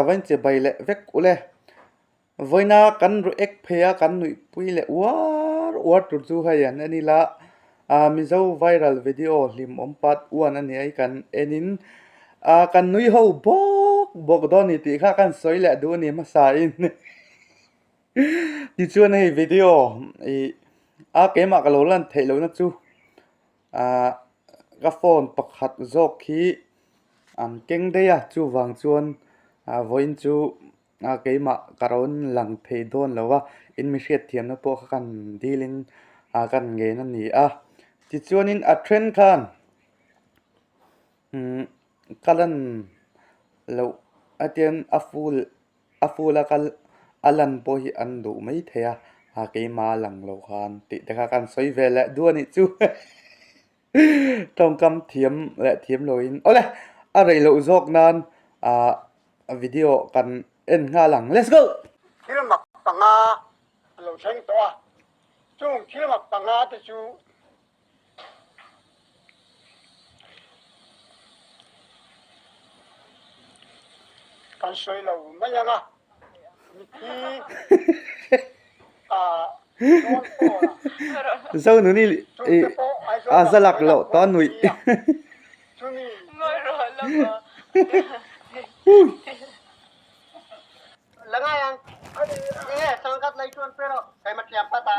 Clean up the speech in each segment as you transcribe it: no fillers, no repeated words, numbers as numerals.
Vain che bai leh vek ule. Vawiina kan react phei a kan nuihpui leh uar uar tur chu hei an en ila ah Mizo viral video hlimawm part one a nia hi kan en in ah kan nui ho bawk bawk dawn a ni tih kha kan sawi leh duh a ni hmasa in tichuan hei video ih a keimah ka lo lan theih lohna chu ah ka phone pakhat zawk hi an keng daih a chuvang chuan ah vawiin chu ah keimah ka rawn lang thei dawn lo a in mi hriatthiamna pawh kha kan dil in ah kan ngen a ni a tichuanin a then khan umm ka lan loh a tian a full a full a kal a lan pawh hi an duh mai thei a ah keimah a lang lo khan tih te kha kan sawi ve leh duh a nih chu tawngkam thiam leh thiam loin awle a rei loh zawk nan ah video kan en nghal ang let's go. Thil mak panga a lo thleng tawh a, chung thil mak panga te chu Kan sawi lo mai ang a, mithi ah dawn pawl a. Zonuni Chungte pawh Aizawl a lam zalak hawi loh lam ta hawi nuih. si a, chumi La ngai ang, nge sangkhat lei chuan pe rawh, keimah tliam pat a.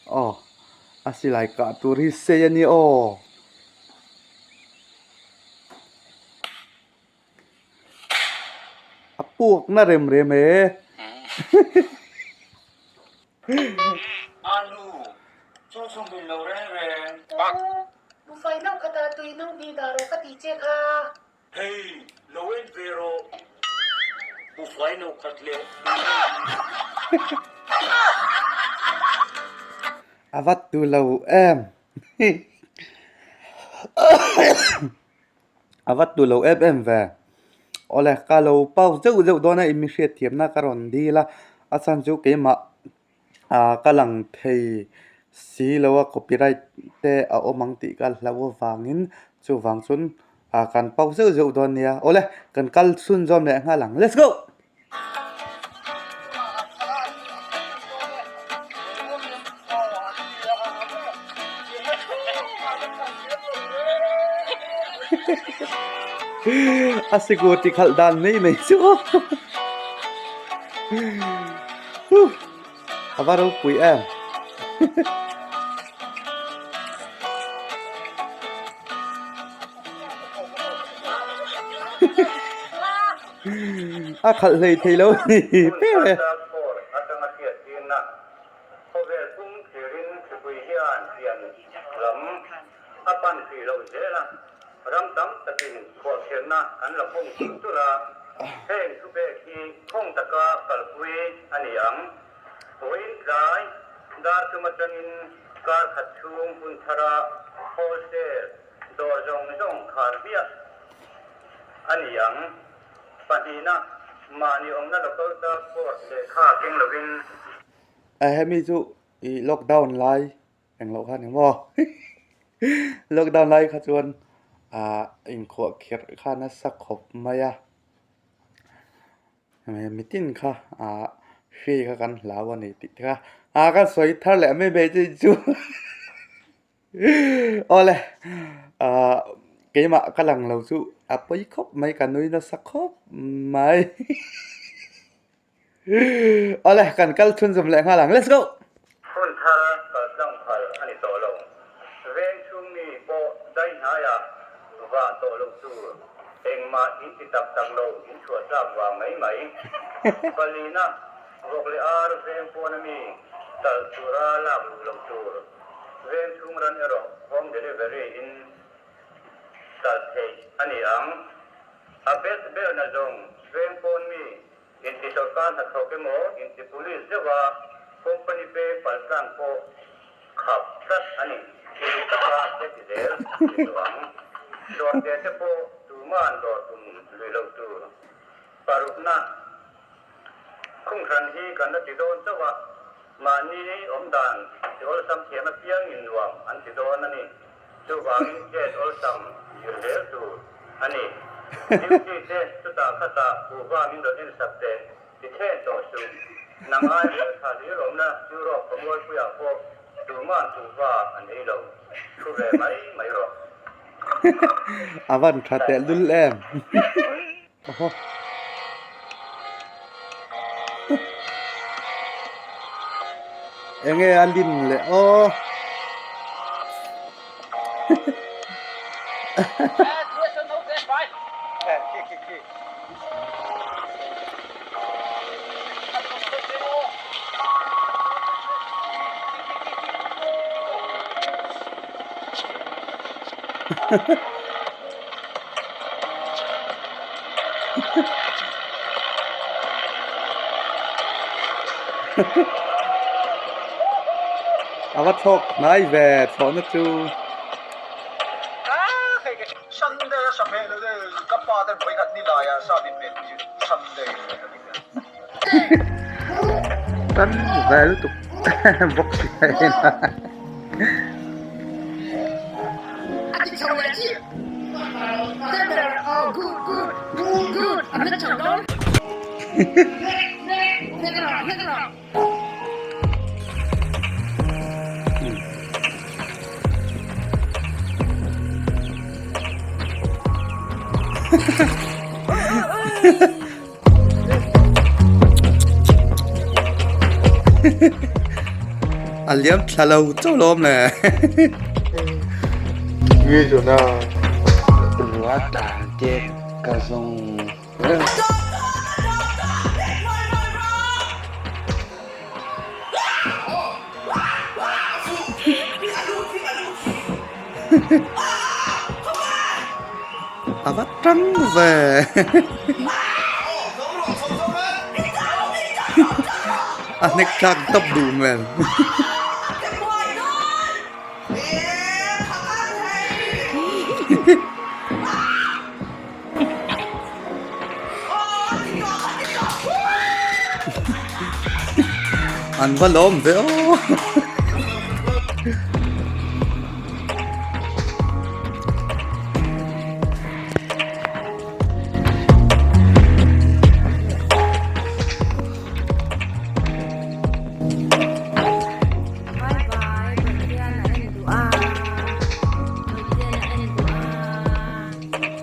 Aw a silai kah tur hi sei a ni aw. A puak na rem rem e. Hei, lo en ve rawh, buhfai no khat leh. A va tu lo em. A va tu lo em em ve. Awle, ka lo pause deuh deuh dawn a, i mi hriatthiamna ka rawn dil a, a chhan chu keimah ah ka lang thei si lo a copyright te a awm ang tih ka hlauh avangin chuvang chuan ah kan pau zeuh zeuh dawn nia awle kan kal chhunzawm leh nghal ang let's go. A sikur ti khalh dan mai mai chu aw. A va ropui em. A khalh hlei thei lo ni ber e. Khawvel pum thlirin thlipui hian pian lam a pan hrih loh zel a, ram tam takin khuahkhianna an la khawng tulh tulh a, heng thupek hi khawng taka kalpui a ni ang. Vawiin tlai dar tum atangin kar khat chhung hun thara wholesale dawr zawng zawng khar hmiah a ni ang. Pahnihna, mahni awmna local task force lehkha keng lovin. Hemi chu i lockdown lai eng loh kha ni maw? Lockdown lai kha chuan ah inkhuah khirh kha nasa khawp mai a, mitin kha ah hri kha kan hlau a ni tih te kha ah ka sawi thar leh mai mai chu chu. Awle ah keimah ka lang lo chu a pawi khawp mai ka nui nasa khawp mai. Awle kan kal chhunzawm leh nghal ang let's go. Hun thar kal tlang phal a ni tawh lo. Veng chhung mi pawh dai hnaiah vah tawh loh tur engmah in ti tak tak lo in chhuah tlak vang mai mai. Palina vawk leh ar veng pawn a mi talh tura lak luh loh tur. Veng chhung ran erawh home delivery in talh theih a ni ang. A best berna zawng veng pawn mi Inti sorkar hnathawk emaw, inti police deuha company peng paltlang pawh khap tlat a ni. Thil taka te ti zel ni tawh ang. Dawrte te pawh tuma'n dawr tum lui lo tur. Parukna, Khunghran hi kan la ti dawn chauh a. Mahni awmdan ti awlsam thiam apiangin nuam an ti dawn a ni. Chuvangin chet awlsam zir zel tur a ni. Duty te chutah khatah kuhva min rawn ensak teh ti thlen tawh suh. Nang ai hmeltha hlir awmna Europe khawmualpuiah pawh tuman kuhva an ei lo. Thu ve mai mai rawh. A van tha teh lul em. Aw. Enge a lim le aw. A va thlawk hnai ve thlawhna chu. Tan ve lutuk bawk si a en a. A liam thla lo chauh lo awm le. A va tang ve a hnek thlak tawp duh hmel. An va lawm ve aw. Bye bye Pathian a en duh a Pathian a en duh a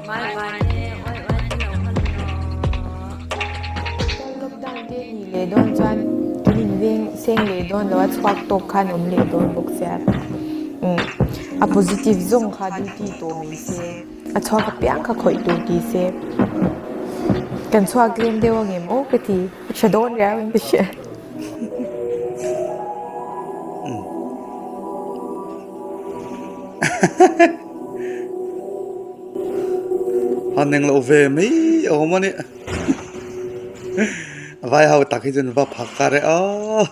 Bye bye te uai uai te lo kha ni rawh. Lockdown te nih leh dawn chuan kan inveng seng leh dawn lo a chhuak tawk khan awm leh dawn bawk sia umm a positive zawng kha duty tawh mai se a chhuak apiang kha khawih tur ti se kan chhuak tlem deuh angem aw ka ti a tha dawn riau in ka hria. Han englo ve mai awm a ni vai ho tak hi chuan va phak a reh aw.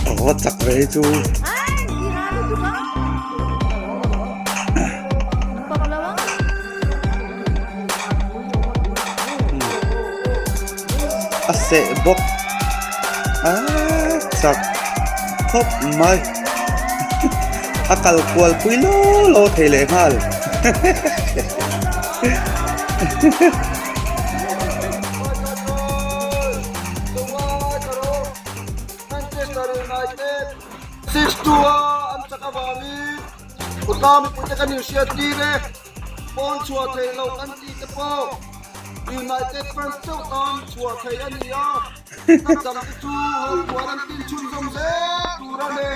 A va chak ve hi chu. A seh bawk a chak khawp mai a kal kual pui law law thei leh nghal. Pawn chhuah theih loh kan tih te pawh United fans chauh tan chhuah theih a ni a, kan dang te chu home quarantine chhunzawm zel tur a ni.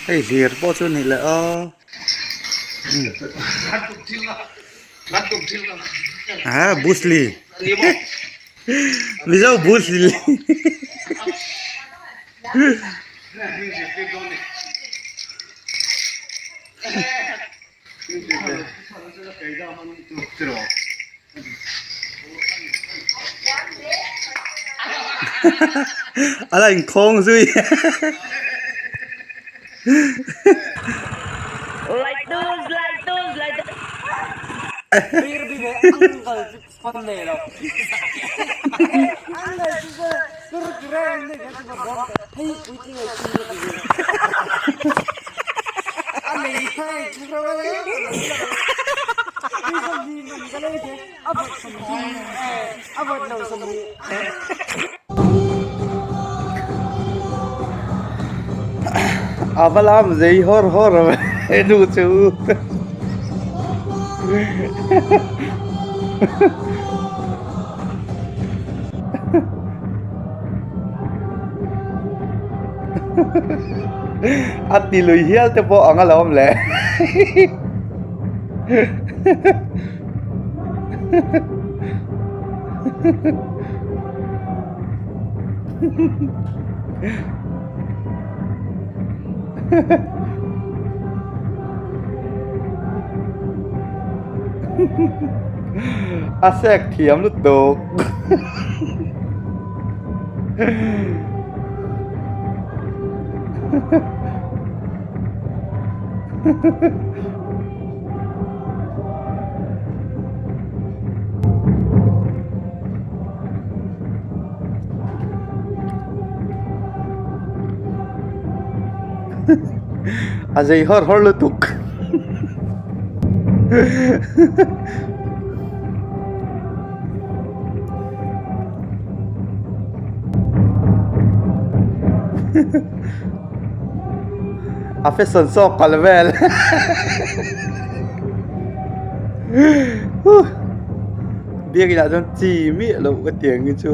Hei hlir pawh chu ni leh a ah Bruce Lee Mizo Bruce Lee A la inkhawng zui. A va lam zei hawr hawr a henu chu. A ti lui hial te pawh ang alawm le. A sek thiam lutuk. A zei hawr hawr lutuk. A fashion zawk kal vel. Biakin ah chuan chi miah loh ka ti ang hi chu.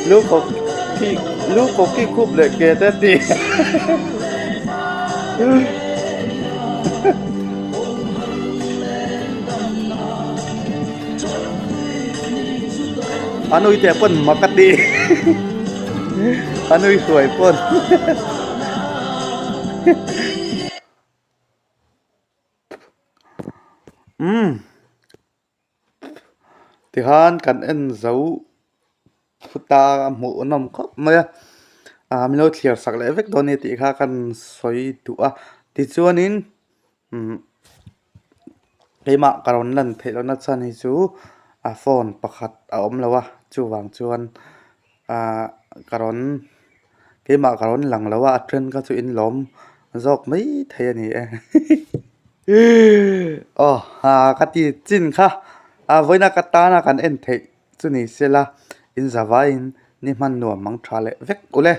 Lu kawk khi lu kawk khi khup leh ke te ti. A nui te pawn mak a ti. A nui hruai pawn. Umm tikhan kan en zo khuta a hmuh nawm khawp mai a ah min lo thlir sak leh vek dawn a ni tih kha kan sawi duh a tichuanin umm keimah ka rawn lan theih lohna chhan hi chu a phone pakhat a awm lo a chuvang chuan ah ka rawn keimah ka rawn lang lo a a then kha chu in lawm zawk mai thei a ni e aw ah ka ti chin kha a vawiina ka tana kan en theih chu ni se la in zavaiin ni hman nuam mang tha leh vek ule.